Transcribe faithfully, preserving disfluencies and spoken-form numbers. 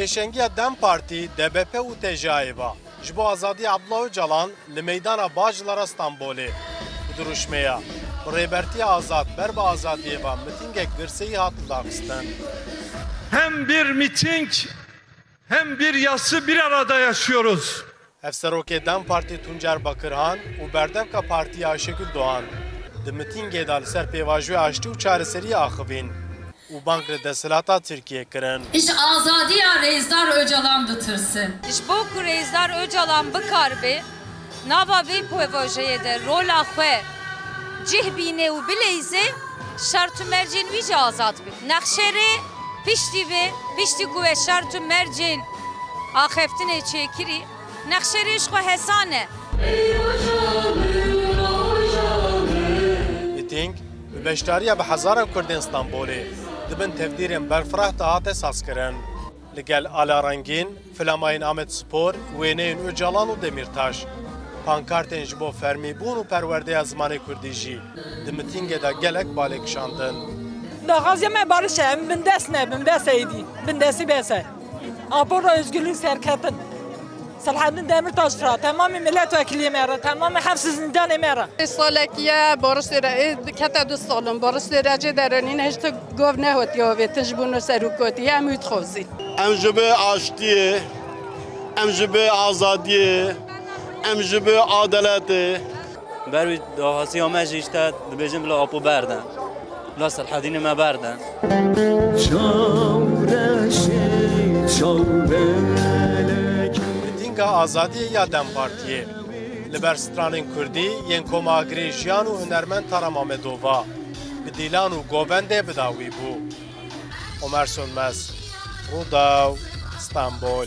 Pêşengiya DEM Partî, DBP û TJA'yê ve ji bo azadiya Abdullah Ocalan li meydana Bağcılar'a Stenbolê bi dirûşmeya bi Rêbertiya Azad Ber bi Azadiyê ve mitîngek girseyî hat lidarxistin. Hem bir miting, hem bir yası bir arada yaşıyoruz. Hevserokê DEM Partî Tuncer Bakirhan û berdevka partiyê Ayşegül Doğan di mitîngê de li ser pêvajoya aştî û çareseriyê axivîn û bang li desthilata Tirkiyê kirin. Ji azadiya Rêzdar Ocalan ditirsin. Ji bo ku Rêzdar Ocalan bikaribe nava vê pêvajeyê de rola xwe cih bîne û bileyze, şert û mercên wî jî azad bin. Nexşerê piştî vê, piştî ku we şert û mercên axeftinê çêkirî, nexşerê ji xwe hesan e. Mitîng bi beşdariya bi hezaran Kurdên Stenbolê di bin tevdîrên berfireh de hate sazkirin. Li gel ala rengîn, flamayên Amedspor, wêneyên Ocalan û Demîrtaş, pankartên ji bo fermîbûn û perwerdeya zimanê kurdî jî di mitîngê de gelek balê kişandin. Daxwaziya me barış e, em bindest ne, bindest êdî, bindestî bes e. Apo ra özgürlük serketin. Selahattin Demirtaş ra, temamê milletvekiliyê me re, temamê hefs û zindanê me re. Ê salekî ye, barişê re, ê kete du salin, barişê re cê derenîne, hiç tu gov nehotiye avêtin ji bo nû serokotî, em wî dixwazîn. Em ji bi aştiyê, em ji bi azadiyê, em ji bi adeletê. Ber wî daxwaziya me jî işte dibêjin bila Apo berdin. Bila Selhedînê me berdin. Çawreşê çawbelek. Mitînga Azadiyê ya DEM Partiyê li ber stranên kurdî yên koma agirê jiyan û hunermend Tara Mamedova bi dîlan û govendê bi dawî bû. Omer Sönmez, Rûdaw, Stenbol.